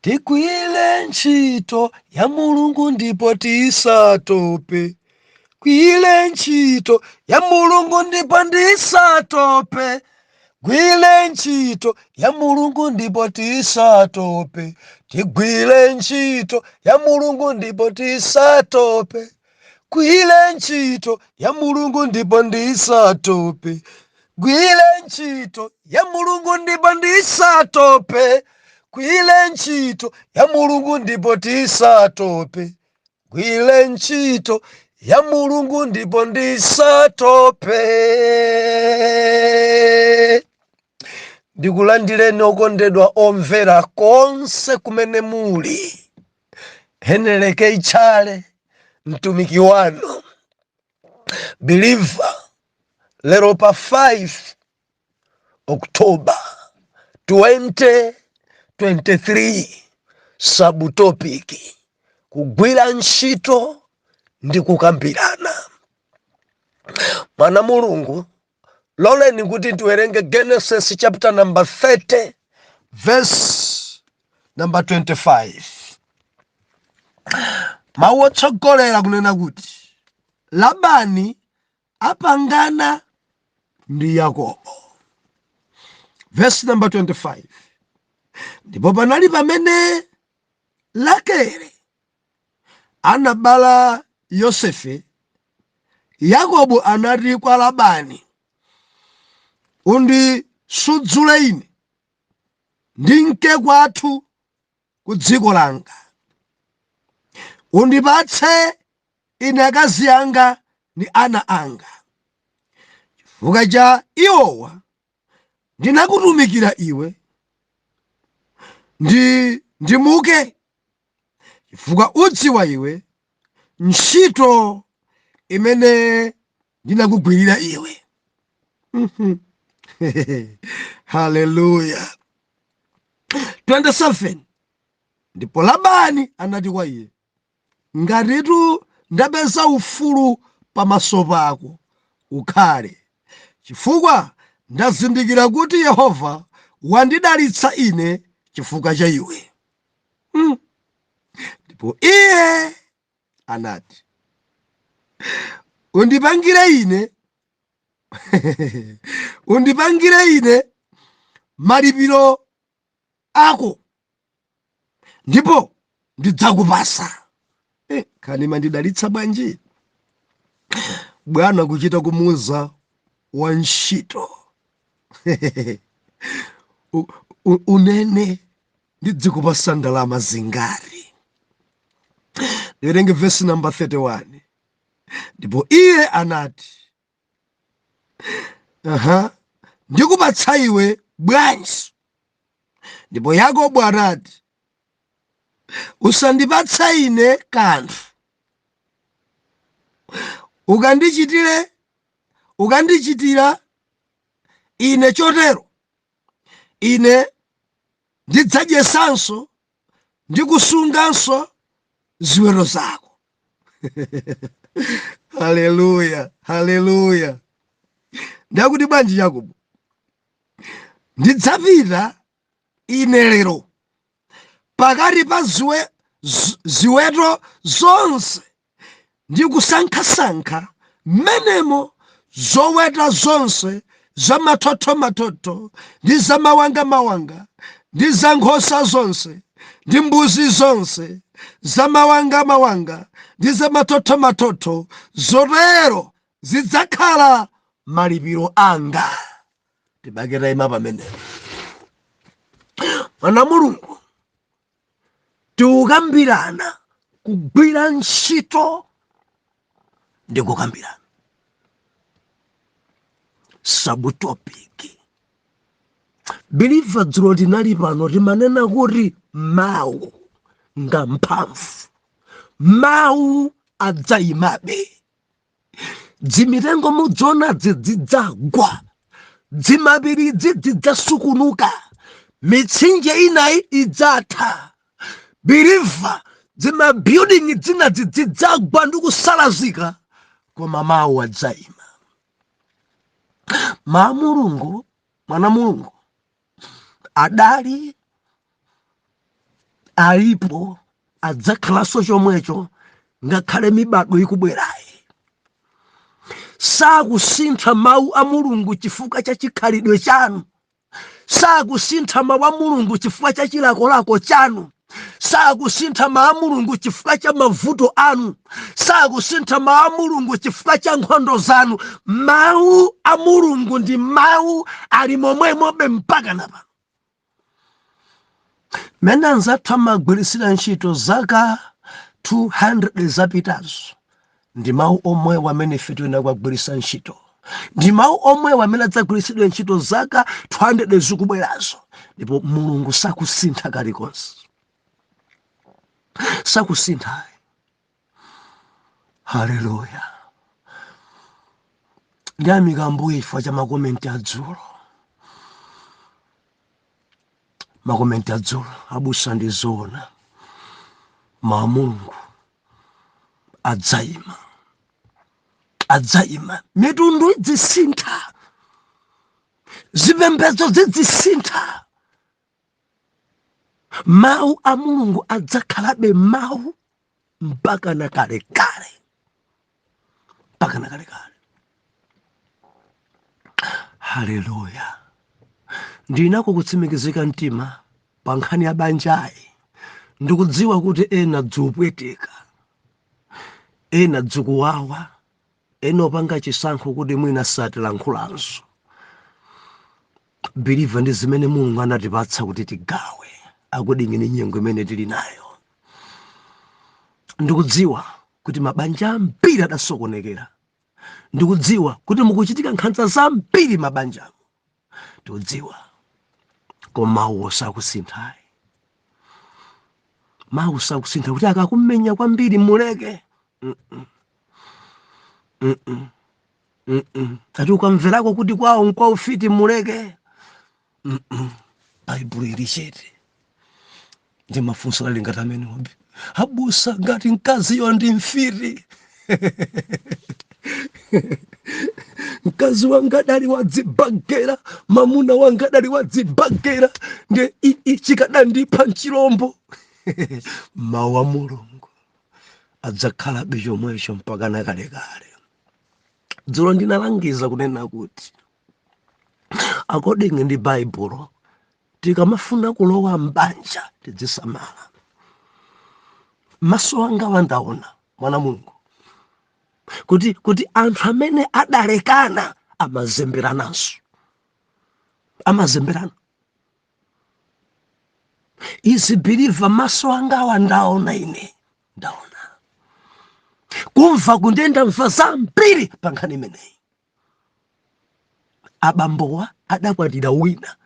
Tigwire ntchito ya Mulungu ndipo tisatope. Gwire ntchito ya Mulungu ndipo ndisatope. Gwire ntchito ya Mulungu ndipo tisatope. Tigwire ntchito ya Mulungu ndipo tisatope. Gwire ntchito ya Mulungu ndipo ndisatope. Gwire ntchito ya Mulungu ndipo ndisatope. Gwire ntchito ya Mulungu ndipo tisatope. Gwire ntchito ya Mulungu ndipo ndisatope. Ndikulandireni okondedwa omvera konse kumene muli. Henry K. Chale, mtumiki wanu believer, lero pa 5 October 2023, subtopic kugwira ntchito ndi kukambirana. Mwana Mulungu, loleni kuti tiwerenge Genesis chapter number 30 verse number 25. Mawu otsogolera kunena kuti Labani apangana ndi Yakobo. Verse number 25: Ndipo panali pamene Rakele anabala Yosefe, Yakobo anati kwa Labani, "Undisudzule ine ndinke kwathu ku dziko langa. Undipatse ine akazi anga ndi ana anga, chifukwa cha iwowa ndinakutumikira iwe, ndi ndimuke, chifukwa udziwa iwe ntchito imene ndinakugwirira iwe." Haleluya. 27 Ndipo Labani anati kwa iye, "Ngatitu ndapeza ufulu pamaso pako, ukhale, chifukwa ndazindikira kuti Yehova wandidalitsa ine chifukwa cha iwe." Ndipo iye anati, "Undipangire ine malipiro ako ndipo ndidzakupasa." Kani mandidalitsa bwanji bwana kuchita kumuuza wantchito, "Unene ndidzikupasa ndalama zingati?" Ndiwerenge verse number 31. Ndipo iye anati, "Aha, ndikupatsa iwe bwanji?" Ndipo Yakobo anati, "Usandipatse ine kanthu, ukandichitira ine chotero, ine ndidzadyesanso ndi kusunganso ziweto zako." Haleluya, haleluya. Ndakuti bwanji Yakobo, "Ndidzapita ine lero pakati pa ziweto zonse ndi kusankhasankha mmenemo zoweta zonse zamathothomathotho ndi zamawangamawanga, ndi za nkhosa zonse ndi mbuzi zonse zamawangamawanga ndi zamathothomathotho. Zotero zidzakhala malipiro anga." Tibake tayima pamenepo. Mwana Mulungu, tikukambirana kugwira ntchito ndi kukambirana, subtopic. Believer, dzulo tinali pano, timanena kuti mawu nga mphamvu, mawu adzayimabe. Dzimitengo mudzionadzi zidzagwa, dzimapiri zidzasukunuka, mitsinje inayi idzatha. Believer, dzimabuilding dzinazi zidzagwa ndi kusalazika, koma mawu adzayima. Mawu Mulungu, mwana Mulungu, adali, Alipo, adzakhalanso chomwecho ngakhale mibadwo ikubwerayi. Sakusintha mawu a Mulungu chifukwa cha chikhalidwe chanu. Sakusintha mawu a Mulungu chifukwa cha chilakolako chanu. Sakusintha mawu a Mulungu chifukwa cha mavuto anu. Sakusintha mawu a Mulungu chifukwa cha nkhondo zanu. Mawu a Mulungu ndi mawu, ali momwemobe mpaka na pano. Mmene anzathu amagwiritsira ntchito zaka 200 zapitazo ndi mawu omwewo amene ife tiyenera kuwagwiritsa ntchito. Ndi mawu omwewo amene adzagwiritsidwe ntchito zaka 200 zikubwerazo. Ndipo Mulungu sakusintha kalikonse, sakusintha. Haleluya! Ndiyamika Ambuye chifukwa cha makomenti adzulo, makomenti adzulo, abusa ndi zoona, mawu a Mulungu adzayima, adzayima. Mitundu idzisintha, zipembedzo zidzisintha, mawu a Mulungu adzakhalabe mawu mpaka na kalekale, mpaka na kalekale. Haleluya! Ndinako kutsimikizika mtima pa nkhani ya banjayi. Ndikudziwa kuti ena dzupweteka, ena dzukuwawa, ena opanga chisankho kuti mwina satilankhulanso. Believer, ndi zimene Mulungu anatipatsa kuti tigawe according ndi nyengo imene tili nayo. Ndikudziwa kuti mabanja ambiri adasokonekera. Ndikudziwa kuti mukuchitika nkhanza zambiri mabanjamo, ndikudziwa. Koma mawu sakusinthayi, mawu sakusintha. Kuti akakumenya kwambiri muleke. Ati ukamverako kuti kwawo nkwaufiti muleke. Baibulo ili chete. Ndi mafunso ali ngati amene wabi abusa, ngati mkaziyo ndi mfiti, mkazi wanga adali wadzibagera, mamuna wanga adali wadzibagera, ndi chikadandipha mchilombo. Mawu a Mulungu adzakhalabe chomwecho mpaka na kalekale. Dzulo ndinalangiza kunena kuti according ndi Baibulo, tikamafuna kulowa mbanja tidzisamala. Maso anga wandaona, mwana Mulungu, kuti anthu amene adalekana amazemberananso, amazemberana. Izi, believer, maso anga wandaona ine, ndaona, kumva kundenda mva zambiri pa nkhani imeneyi. Abambowa adakwatira wina,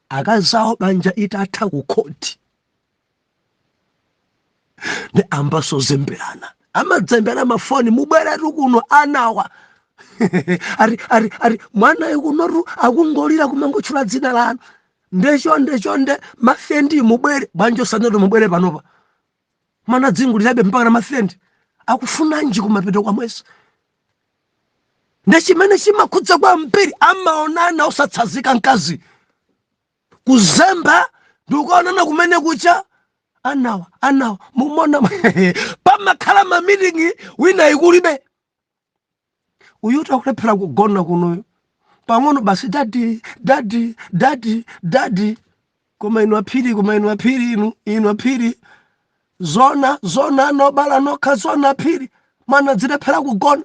akazawo banja itatha ku khoti, ndi ambaso zemberana, amadzemberana mafoni, mubweretu kuno, anawa ari ari ari, mwanayo kunotu akungolira kumangotchula dzina lanu, ndechonde chonde mafendi mubwere. Bwanji osanati mubwere panopa? Mwana dzingulirabe mpaka na mafendi akufunanji kumapeto kwa mwezi? Ndi chimene chimakhudza kwambiri, amaonana osatsanzika, mkazi kuzemba ndikukaonana kumene kucha. Anawa, anawa mumona pamakhala mamitingi, wina ikulibe uyu takulephera kugona kunoyo pang'ono basi, daddy, daddy, daddy, daddy. Koma inu aphiri, koma inu aphiri, inu aphiri, zona zona, nobala nokha, zona aphiri, mwana dzilephera kugona.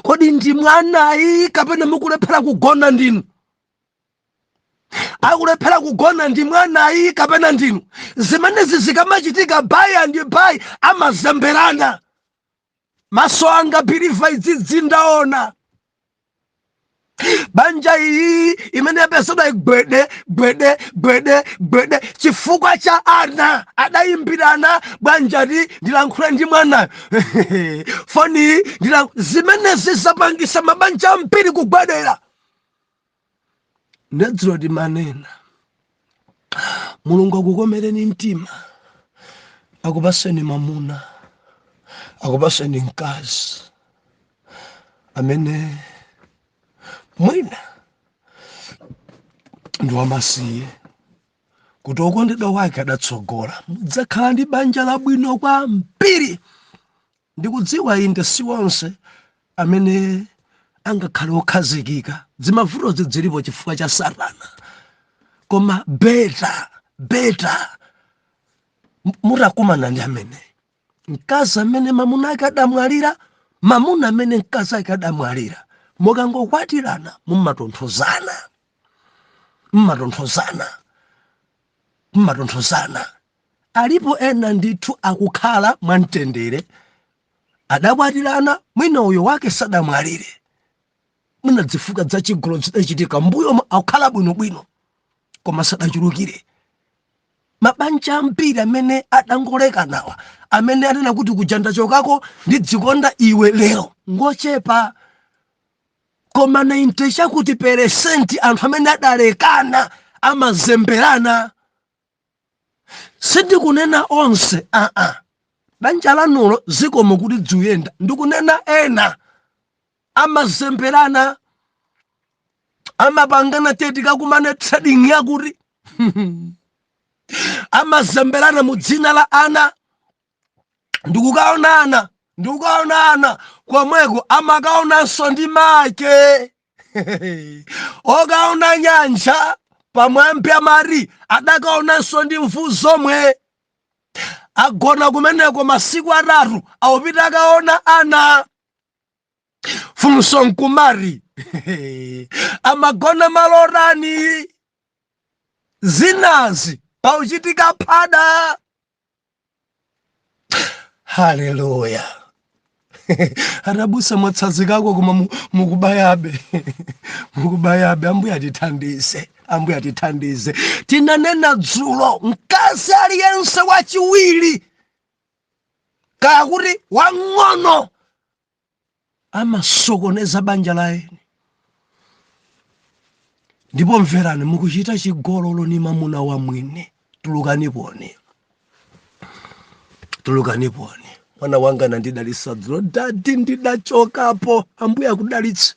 Kodi ndi mwanayi kapena mukulephera kugona ndinu? Akulephera kugona ndi mwanayi kapena ndinu? Zimenezi zikamachitika by and by amazemberana. Maso anga, believer, idzidzi ndaona banja iyi imene yapezedwa igwede gwede gwede gwede chifukwa cha ana. Adayimbirana, bwanjati ndilankhule ndi mwanayo foni. Zimenezi zapangisa mabanja ambiri kugwedera. Ndedzulo timanena, Mulungu akukomereni mtima, akupaseni mamuna, akupaseni mkazi amene mwina ndi wamasiye. Kuti okondedwa wake adatsogola, mudzakhala ndi banja labwino kwambiri. Ndikudziwa inde si onse amene angakhale okhazikika, zimavutozi zilipo chifukwa cha Satana, koma better better mutakumana ndi amene mkazi amene mamuna ake adamwalira, mamuna amene mkazi ake adamwalira. Mukangokwatirana mumatonthozana, mumatonthozana, mumatonthozana. Alipo ena ndithu akukhala mwamtendere, adakwatirana, mwina uyo wake sadamwalire, mwina zifukwa zachigololo zidachitika mbuyomo, akukhala bwinobwino koma sadachulukire. Mabanja ambiri amene adangolekanawa, amene anena kuti kuja ndachokako ndidzikonda iwe lero, ngochepa. Koma 90 chakuti percent anthu amene adalekana amazemberana. Sindikunena onse, aa, banja lanulo zikomo kuti dziyenda. Ndikunena ena amazemberana, amapangana teti kakumane trading yakuti, amazemberana mu dzina la ana, ndikukaonana, ndikukaonana komweko, amakaonanso ndi make okaona nyanja pamwambi, amati adakaonanso ndi mvu zomwe. Agona kumeneko masiku 3, awupita akaona ana. Funso nkumari, amagona malorani? Zinazi pauchitika phada. Haleluya! Atabusa mwatsanzikako, koma mukubayabe, mukubayabe. Ambuye atithandize, Ambuye atithandize. Tinanena dzulo, mkazi aliyense wachiwiri, kaya kuti wang'ono, amasokoneza banja la eni. Ndipo mverani, mukuchita chigololo ni mamuna wa mwini, tulukaniponi, tulukaniponi. Mwana wanga nandidalitsa dzulo, "Daddy, ndidachokapo." Ambuye akudalitsa.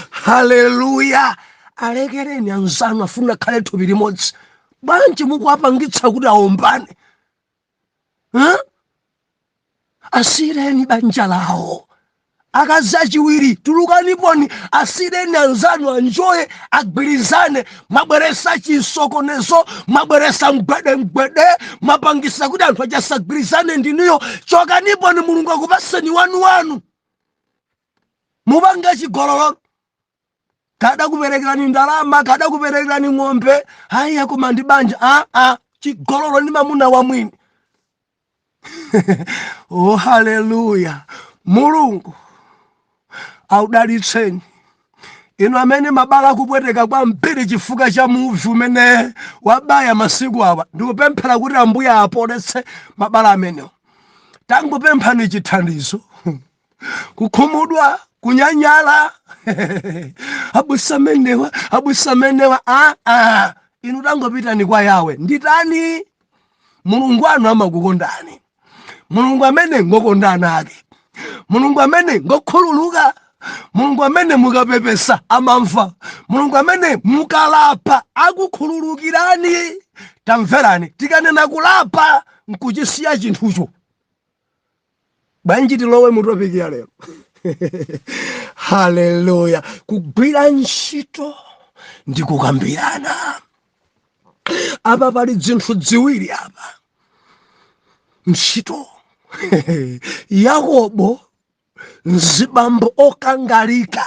Haleluya! Alekereni anzanu, afuna khale thupi limodzi. Bwanji mukuwapangitsa kuti aombane, huh? Asireni banja lawo. Akazi achiwiri, tulukaniponi, asireni anzanu anjoye, agwirizane. Mwabweresa chisokonezo, mwabweresa mgwedemgwede, mwapangisa kuti anthu achasagwirizane ndinuyo. Chokaniponi, Mulungu akupaseni wanuwanu. Mupanga chigololo, kada kuperekerani ndalama, kada kuperekerani ng'ombe, haya, koma ndi banja aa, chigololo ndi mamuna wa mwini. Oh, haleluya! Mulungu audalitseni inu amene mabala akupweteka kwambiri chifukwa cha muvi umene wabaya masiku awa. Ndikupemphera kuti Ambuye apoletse mabala amenewo. Tangopemphani chithandizo. Kukhumudwa, kunyanyala, abusa amenewa, abusa amenewa, aa, inu tangopitani kwa Yawe. Nditani? Mulungu anu amakukondani. Mulungu amene ngokonda ana ake, Mulungu amene ngokhululuka, Mulungu amene mukapepesa amamva, Mulungu amene mukalapa akukhululukirani. Tamverani, tikanena kulapa nkuchisiya chinthucho. Bwanji tilowe mu topic ya lero? Haleluya! Kugwira ntchito ndi kukambirana. Apa pali zinthu ziwiri apa. Ntchito, Yakobo mzibambo okangalika,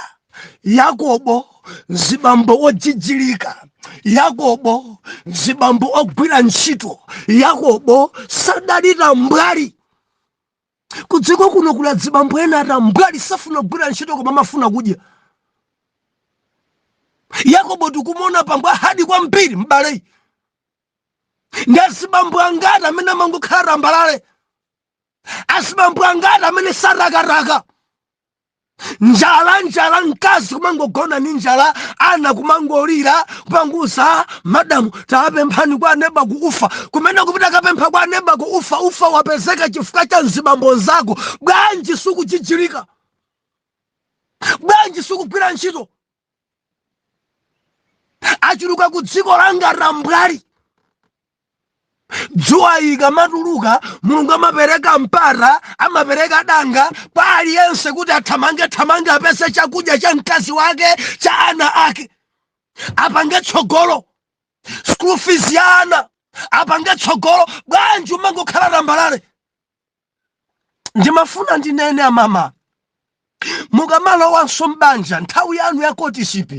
Yakobo mzibambo ojijilika, Yakobo mzibambo ogwira ntchito. Yakobo sadalita mbwali. Kudziko kuno kuli adzibambo ena atambwali, safuna kugwira ntchito koma amafuna kudya. Yakobo tikumuona pambwa hadi kwambiri m'baleyi. Ndi azibambo angati amene amangokhala tambalale? Azibambo angati amene sarakataka? Njala, njala, mkazi kumangogona ni njala, ana kumangolira, kumanguza, "Madamu, taapemphani kwa aneba kuufa." Kumene kupita kapempha kwa aneba kuufa, ufa wapezeka chifukwa cha mzibambo zako. Bwanji sikuchichirika? Bwanji sikugwira ntchito? Achuluka ku dziko langa atambwali. Dzuwa ikamatuluka, Mulungu amapereka mpata, amapereka danga kwa aliyense kuti athamange thamange, apeze chakudya cha mkazi wake, cha ana ake, apange tsogolo, school fees ya ana, apange tsogolo. Bwanji umangokhala tambalale? Ndimafuna ndinene, amama, mukamalowanso mbanja, nthawi yanu ya courtship,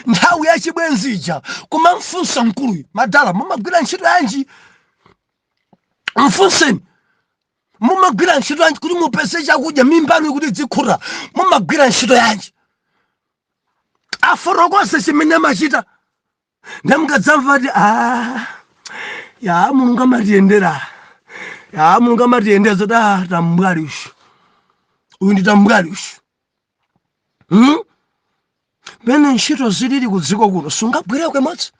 nthawi ya chibwenzija, kumamfunsa mkuluyu, "Madala, mumagwira ntchito yanji?" Mfunseni, "Mumagwira ntchito yanji kuti mupeze chakudya, mimbanu kuti dzikhuta? Mumagwira ntchito yanji?" Afotokoze chimene amachita. Ndamukadzamva ti, "Ah, ya, Mulungu amatiyendera, ya, Mulungu amatiyendera," zoti, "Ah, tambwali ushu, uyu ndi tambwali ushu." Pene ntchito zilili ku dziko kuno, sungagwireko imodzi,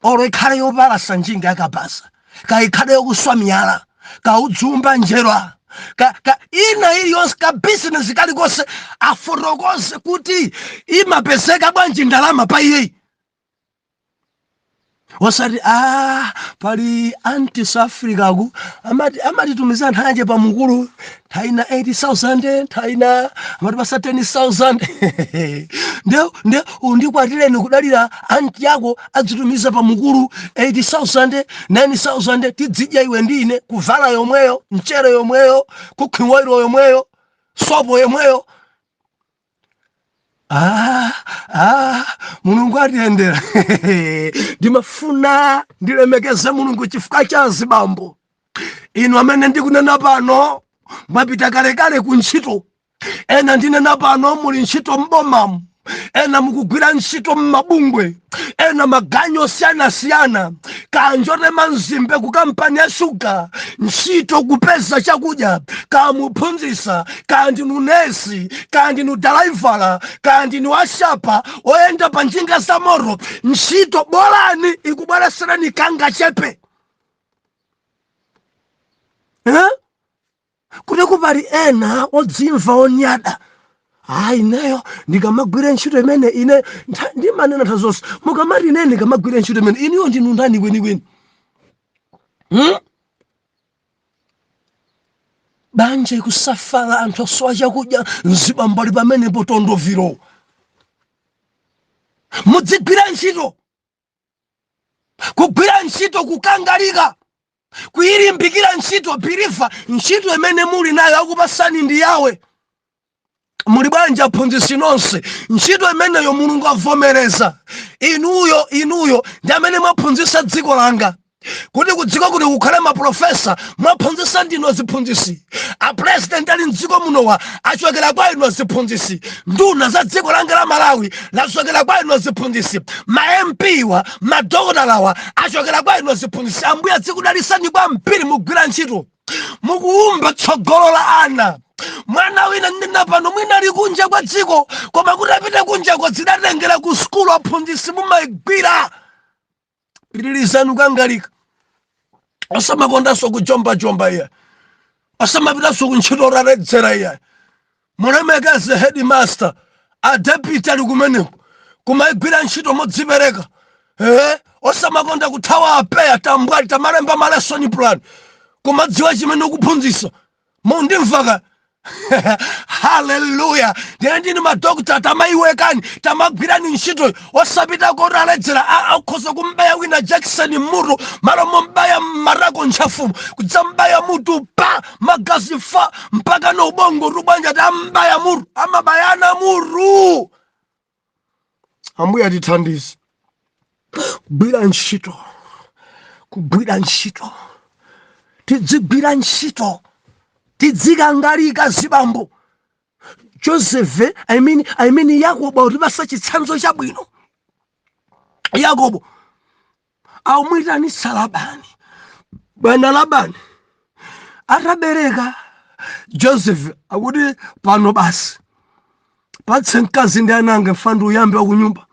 olo ikhale yopalasa njinga yakapasa, kaikhale yokuswa miyala, kaudzumba njerwa, ka ina iliyonse, ka bizinesi kalikonse, afotokoze kuti imapezeka bwanji ndalama pa iyeyi. Osati, "Ah, pali anti South Africa ku amati amatitumiza anthu anje pamukulu, nthawi ina 80,000, nthawi ina amati pasa 10,000, nde undikwatireni kudalira anti yako adzitumiza pamukulu 80,000, 9000, tidzidya iwe ndi ine, kuvala yomweyo, mchere yomweyo, cooking oil yomweyo, sopo yomweyo. Ah, ah, Mulungu atiyendera." Ndimafuna ndilemekeze Mulungu chifukwa cha azibambo inu amene ndikunena pano mwapita kalekale ku ntchito. Ena ndinena pano muli ntchito m'bomamu, ena mukugwira ntchito m'mabungwe, ena maganyu osiyanasiyana, kanjotema mzimbe ku kampani ya shuga, ntchito kupeza chakudya, kamuphunzisa, kaya ndinu nesi, kaya ndinu dalaivala, kaya ndinu ashapa oyenda pa njinga za moto, ntchito bolani ikubweresereni kangachepe, eh? Kuti kupali ena odzimva onyada, "Hayi, ineyo ndikamagwira ntchito imene ine ndimanena nthawi zonse, mukamati ine ndikamagwira ntchito imene, iniyo ndinu ndani kwenikweni?" Banja ikusafala, anthu asowa chakudya, mzibambo ali pamenepo tondoviro. Mudzigwira ntchito, kugwira ntchito, kukangalika, kuyilimbikira ntchito. Believer, ntchito imene muli nayo akupasani ndi yawe. Muli bwanji aphunzitsi nonse? Ntchito imeneyo Mulungu avomereza inuyo. Inuyo ndi amene mwaphunzitsa dziko langa kuti kudziko kuti kukhale maprofesa. Mwaphunzitsa ndinu aziphunzitsi. Apresident ali mdziko munowa achokera kwa inu aziphunzitsi. Nduna za dziko langa la Malawi lachokera kwa inu aziphunzitsi. Ma MP wa, madokotalawa achokera kwa inu aziphunzitsi. Ambuye adzikudalisani kwambiri. Mugwira ntchito, mukuumba tsogolo la ana. Mwana wina ndina pano mwina ali kunja kwa dziko, koma kuti apite kunjako zidatengera ku sukulu. Aphunzitsi mumayigwira, pitirizani kukangalika. Osamakondanso kujombajomba iya, osamapitanso kuntchito otaledzera iya. Mulemekeze headmaster, a deputy ali kumeneko, kumayigwira ntchito modzipereka. Osamakonda kuthawa apeya tambwali, tamalemba ma lesson plan, kumadziwa chimene ukuphunzitsa. Mundimvaka? Haleluya! Ndiye ndini madokta, tamayiwekani, tamagwirani ntchito, osapita koti aledzera. Akhoza kumbaya wina Jackson mutu, malo mombaya mmarako ntchafumu, kudzambaya mutu pa magazi fa mpaka na ubongo tubwanja, tambaya mutu, amabayana mutu. Ambuye atithandize kugwira ntchito, kugwira ntchito, tidzigwira ntchito, tidzikangalika zibambo. Joseph, I mean Yakobo akutipasa chitsanzo chabwino. Yakobo aumwitanitsa Labani. Bwana Labani atabereka Joseph, akuti, "Pano basi, patse mkazi ndi ananga, mfandi uyambe wakunyumba,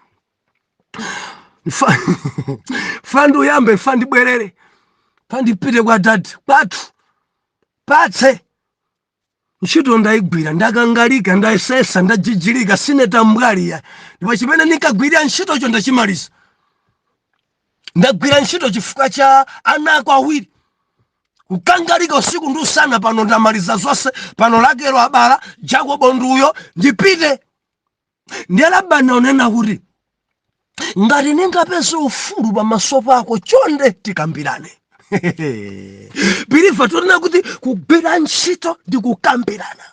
mfandi uyambe, mfandi bwerere, pandipite kwa dadi kwathu, patse ntchito ndayigwira, ndakangalika, ndayesesa, ndajijilika, sine tambwaliya, ndipo chimene ndinkagwirira ntchitocho ndachimaliza." Ndagwira ntchito chifukwa cha ana ako awiri, kukangalika usiku ndi usana. Pano ndamaliza zonse. Pano Rakelo abala, Jakobo nduyo, ndipite. Ndiye Labani aonena kuti, "Ngati ndingapeze ufulu pamaso pako, chonde tikambirane." Believer, tonena kuti kugwira ntchito ndi kukambirana.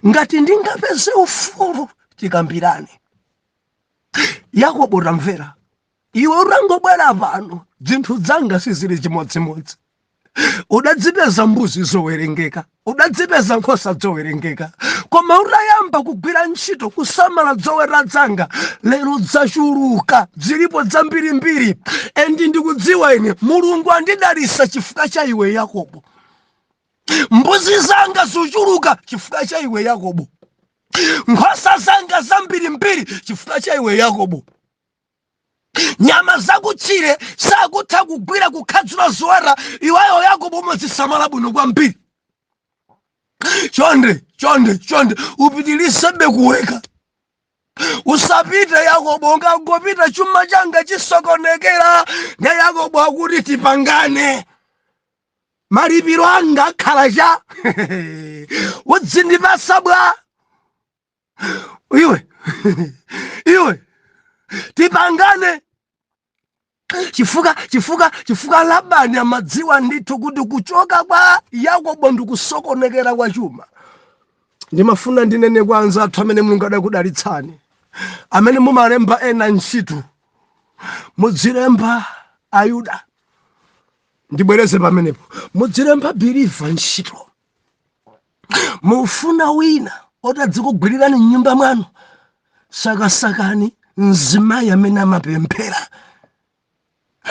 Ngati ndingapeze ufulu, tikambirane. Yakobo, tamvera, iwe utangobwera pano zinthu zanga sizili chimodzimodzi. Udadzipeza mbuzi zowerengeka, udadzipeza nkhosa zowerengeka, koma utayamba kugwira ntchito kusamala zoweta zanga, lero zachuluka, zilipo zambirimbiri. And ndikudziwa ine Mulungu andidalisa chifukwa cha iwe, Yakobo. Mbuzi zanga zochuluka chifukwa cha iwe, Yakobo. Nkhosa zanga zambirimbiri chifukwa cha iwe, Yakobo. Nyama zakutchire sakutha kugwira, kukhadzula zoweta. Iweyo, Yakobo, umazisamala bwino kwambiri. Chonde, chonde, chonde, upitilisebe kuweka, usapite, Yakobo. Ungangopita, chuma changa chisokonekera. Ndiye Yakobo akuti, "Tipangane, malipiro anga akhala cha udzindipasa bwa iwe? Iwe, tipangane." Chifukwa Labani amadziwa ndithu kuti kuchoka kwa Yakobo ndikusokonekera kwa chuma. Ndimafuna ndinene kwa anzathu amene Mulungu adakudalitsani, amene mumalemba ena ntchito, mudzilemba Ayuda. Ndibwereze pamenepo: mudzilemba believer ntchito. Mufuna wina otadzikugwirirani mnyumba mwanu, sakasakani mzimayi amene amapemphera,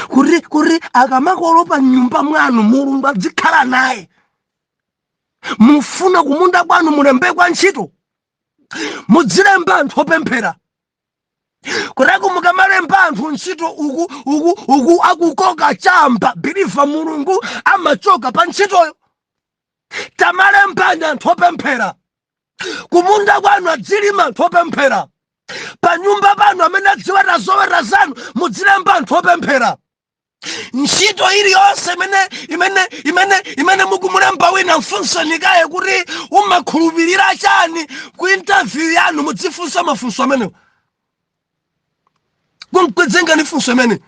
kuti akamakolopa mnyumba mwanu Mulungu adzikhala naye. Mufuna kumunda kwanu mulembekwa ntchito, mudzilemba anthu opemphera. Kutako mukamalemba anthu ntchito uku uku uku akukoka chamba, believer, Mulungu amachoka pa ntchitoyo. Tamalembani anthu opemphera. Kumunda kwanu adzilima anthu opemphera. Pa nyumba panu amene adziweta zoweta zanu, mudzilemba anthu opemphera. Ntchito iliyonse imene mukumulemba wina, mfunseni kaye kuti, "Umakhulupirira chani?" Ku interview yanu mudzifunsa mafunso amenewo. Kumkwedzengani funso imene,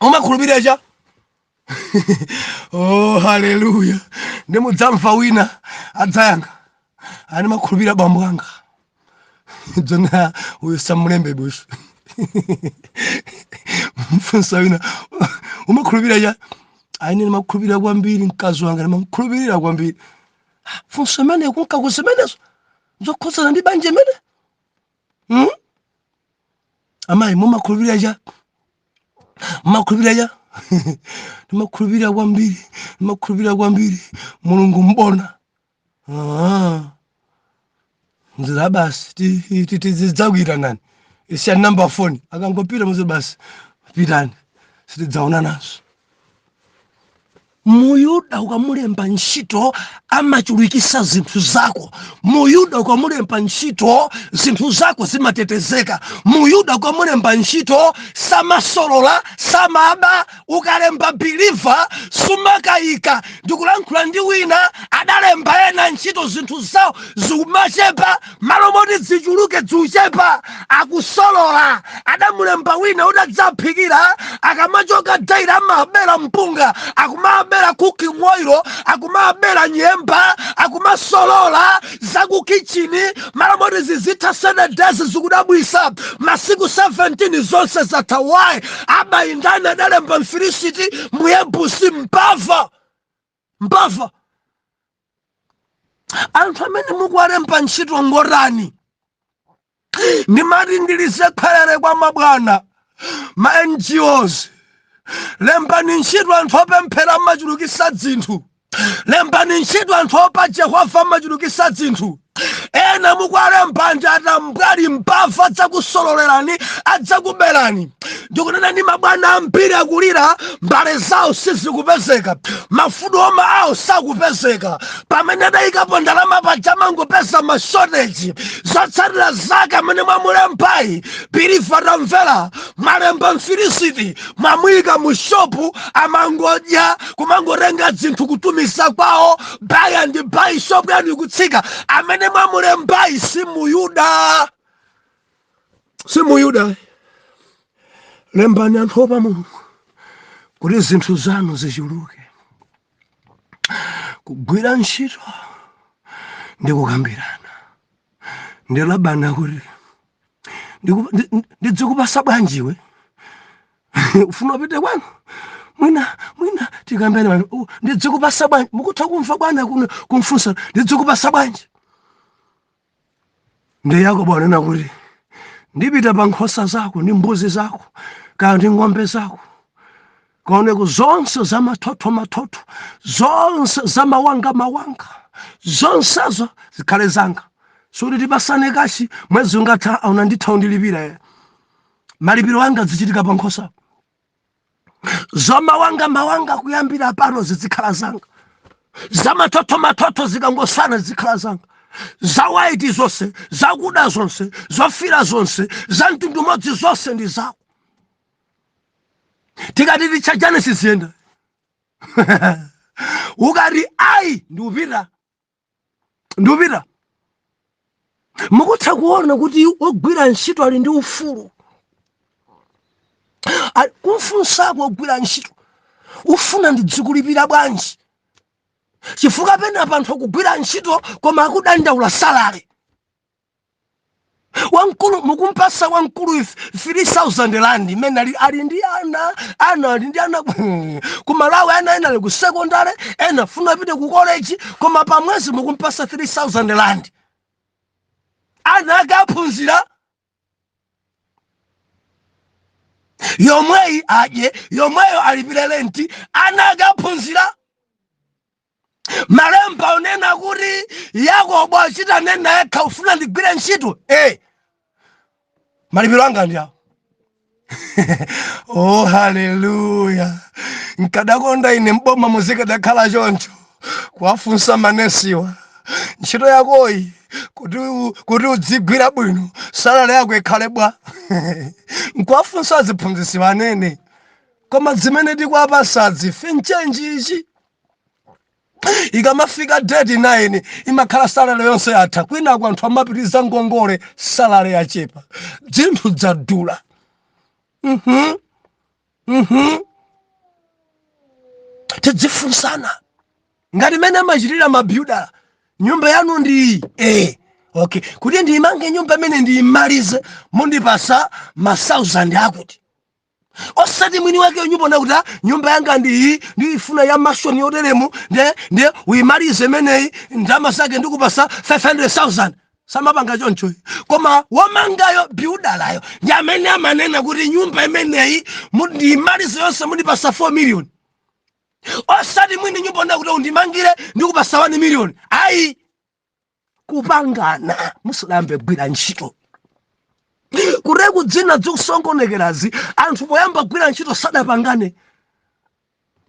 "Umakhulupirira cha?" Oh, haleluya! Ndi mudzamva wina adzayankha, "Ani makhulupirira bambo anga." Dzona uyo samulembe busu. Mfunsa wina, "Umakhulupirira cha?" "Aine ndimakhulupirira kwambiri mkazi wanga, ndimakhulupirira kwambiri." Funso imene kunkaku zimenezo zokhudzana ndi banja imene, Amayi, mumakhulupirira cha? Mumakhulupirira cha? "Ndimakhulupirira kwambiri, ndimakhulupirira kwambiri Mulungu mbona." Ah. Nzira basi, tidzakuyitanani, isiya namba foni. Akangopita muzi basi, pitani, sitidzaona naso. Muyuda ukamulemba ntchito amachulukisa zinthu zako. Muyuda ukamulemba ntchito zinthu zako zimatetezeka. Muyuda ukamulemba ntchito samasolola, samaba. Ukalemba believer sumakayika. Ndikulankhula ndi wina, adalemba ena ntchito, zinthu zawo zikumachepa, malo moti zichuluke ziuchepa, akusolola. Adamulemba wina utadzaphikira, akamachoka daily amabera mpunga, akumabera cooking oil, akumabera nyemba, akumasolola zakukichini. Malo moti zizitha 7 days, zikudabwisa, masiku 17 zonse zatha. Why? Abayindani? Adalemba Mfilisiti, Muyebusi, mbava, mbava. Anthu amene mukuwalemba ntchito ngorani? Ndimati ndilize khwerere kwa mabwana ma NGOs: lembani ntchito anthu opemphera, amachulukisa zinthu. Lembani ntchito anthu opa Jehova, amachulukisa zinthu. Ena mukwalemba anja atambwali, mbava, adzakusololerani, adzakuberani. Ndikunena ndi mabwana ambiri akulira, mbale zawo sizikupezeka, ma food warmer awo sakupezeka. Pamene adayikapo ndalama paja mangopeza ma shortage. Zotsatira zake, amene mwamulembayi, believer, tamvera, mwalemba Mfilisiti, mwamuyika mu shopu, amangodya, kumangotenga zinthu kutumiza kwawo, by and by shopu yanu ikutsika. Amene mwamulembayi si Muyuda, si Muyuda. Lembani anthu opa Mulungu kuti zinthu zanu zichuluke. Kugwira ntchito ndi kukambirana. Ndi Labani akuti, "Ndidzikupasa bwanjiwe? Ufuna upite kwanu? Mwina mwina tikambene. Ndidzikupasa bwanji?" Mukutha kumva bwana kuno kumfunsa, "Ndidzikupasa bwanji?" Ndi Yakobo anena kuti, "Ndipita pa nkhosa zako ndi mbuzi zako, kaya ndi ng'ombe zako, kaoneko zonse za mathotho mathotho, zonse za mawanga mawanga, zonsezo zikhale zanga. Suti tipasane cash, mwezi ungatha auna nditha undilipira. Malipiro anga zichitika pa nkhosa zamawanga mawanga. Kuyambira pano zizikhala zanga, zamathotho mathotho zikangosana zizikhala zanga, za white zonse, zakuda zonse, zofira zonse, za mtundu umodzi zonse ndi zako. Tikati tichajane siziyenda. Ukati ayi, ndiupita, ndiupita." Mukutha kuona kuti wogwira ntchito ali ndi ufulu. Kumfunsako wogwira ntchito, "Ufuna ndidzikulipira bwanji?" Chifukwa pena panthu akugwira ntchito koma akudandaula salary. Wamkulu mukumpasa, wamkulu 3000 rand imene ali ndi ana, ana ali ndi ana ku Malawi, ana ena ali ku secondary, ena funa apite ku college, koma pamwezi mukumpasa 3000 rand. Ana ake aphunzira yomweyi, adye yomweyo, alipire rent? Ana ake aphunzira? Malemba unena kuti Yakobo achita nena yekha, "Ufuna ndigwire ntchito? Malipiro anga ndi awo." Oh, haleluya! Nkadakonda ine mboma muzikadakhala choncho, kuwafunsa manesiwa, "Ntchito yakoyi kuti udzigwira bwino, salary yako ikhale bwa?" Nkuwafunsa aziphunzisiwa anene. Koma zimene tikuwapasadzi finchenji ichi, ikamafika date 9 imakhala salary yonse yatha. Kwinaku anthu amapitiriza ngongole, salary yachepa, zinthu zadula. Tidzifunsana ngati mene amachitira ma builder. "Nyumba yanu ndi iyi?" "Okay, kuti ndiyimange nyumba imene ndiyimalize mundipasa ma thousand akuti." Osati mwini wake nyumba nakuti, "Ah, nyumba yanga ndi iyi, ndiyifuna ya mansion yoteremu, ndiye uyimalize imeneyi, ndalama zake ndikupasa 500,000." Samapanga choncho, koma womangayo, builder yo, ndi amene amanena kuti, "Nyumba imeneyi ndiyimalize yonse mundipasa 4 million." Osati mwini nyumba nakuti, "Undimangire ndikupasa 1 million." Ayi, kupangana musadayambe kugwira ntchito. Kureku dzina zikusongonekerazi, anthu poyamba kugwira ntchito sadapangane.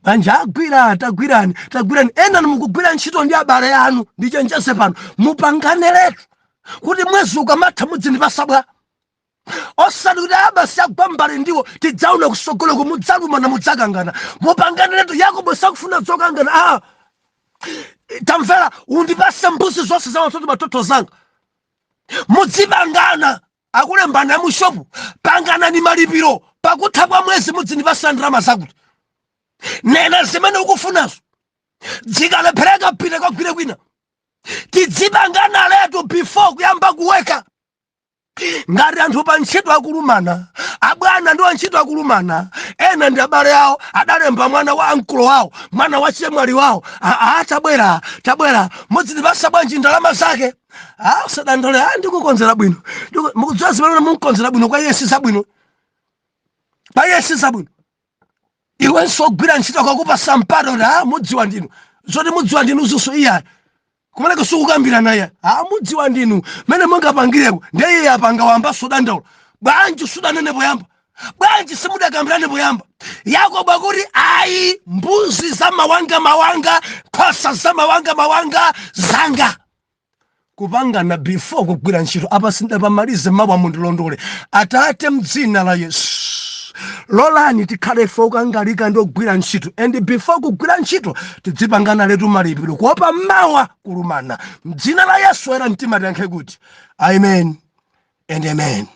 Banja agwira, tagwirani, tagwirani. Ena mukugwira ntchito ndi abale anu, ndichenjeze pano, mupangane letu kuti mwezi ukamatha mudzindipasa bwa, osati kuti abasi agwa mbale ndiwo, tidzaona kusogoloko, mudzalumana, mudzakangana. Mupangane letu. Yakobo sakufuna zokangana. Ah, tamvera, undipase mbuzi zonse za matoto matoto zanga. Mudzipangana. Akulembana mushopu, panganani malipiro, pakutha kwa mwezi mudzindipasa ndalama zakuti. Nena zimene ukufunazo, zikalephereka pita kagwire kwina. Tidzipangana letu before kuyamba kuweka. Ngati anthu pa ntchito akulumana, abwana ndi antchito akulumana, ena ndi abale awo, adalemba mwana wa amkulo wawo, mwana wa chemwali wawo, "Tabwera, tabwera, mudzindipasa bwanji ndalama zake?" "Ah, usadandole, ah, ndikukonzera bwino." Mukudziwa zimene munkonzera bwino kwa iye si zabwino, pa iye si zabwino. Iwenso ogwira ntchito akakupasa mpata kuti, "Ah, mudziwa ndinu," zoti mudziwa ndinu zinso iyayi. Kumeneko sikukambirana ya amudziwa ndinu mene mungapangireko. Ndiye iye apanga wamba sudandaula bwanji? Sudanene poyamba bwanji? Simudakambirane poyamba? Yakobo akuti ayi, mbuzi za mawanga mawanga, nkhosa za mawanga mawanga zanga. Kupangana before kugwira ntchito. Apa sindapamalize mawu, amundilondole. Atate, mdzina la Yesu, lolani tikhale ife okangalika ndi ogwira ntchito, and before kugwira ntchito tidzipangana letu malipiro, kuopa mawa kulumana. Mdzina la Yesu era mtima tiyankhe kuti amen and amen.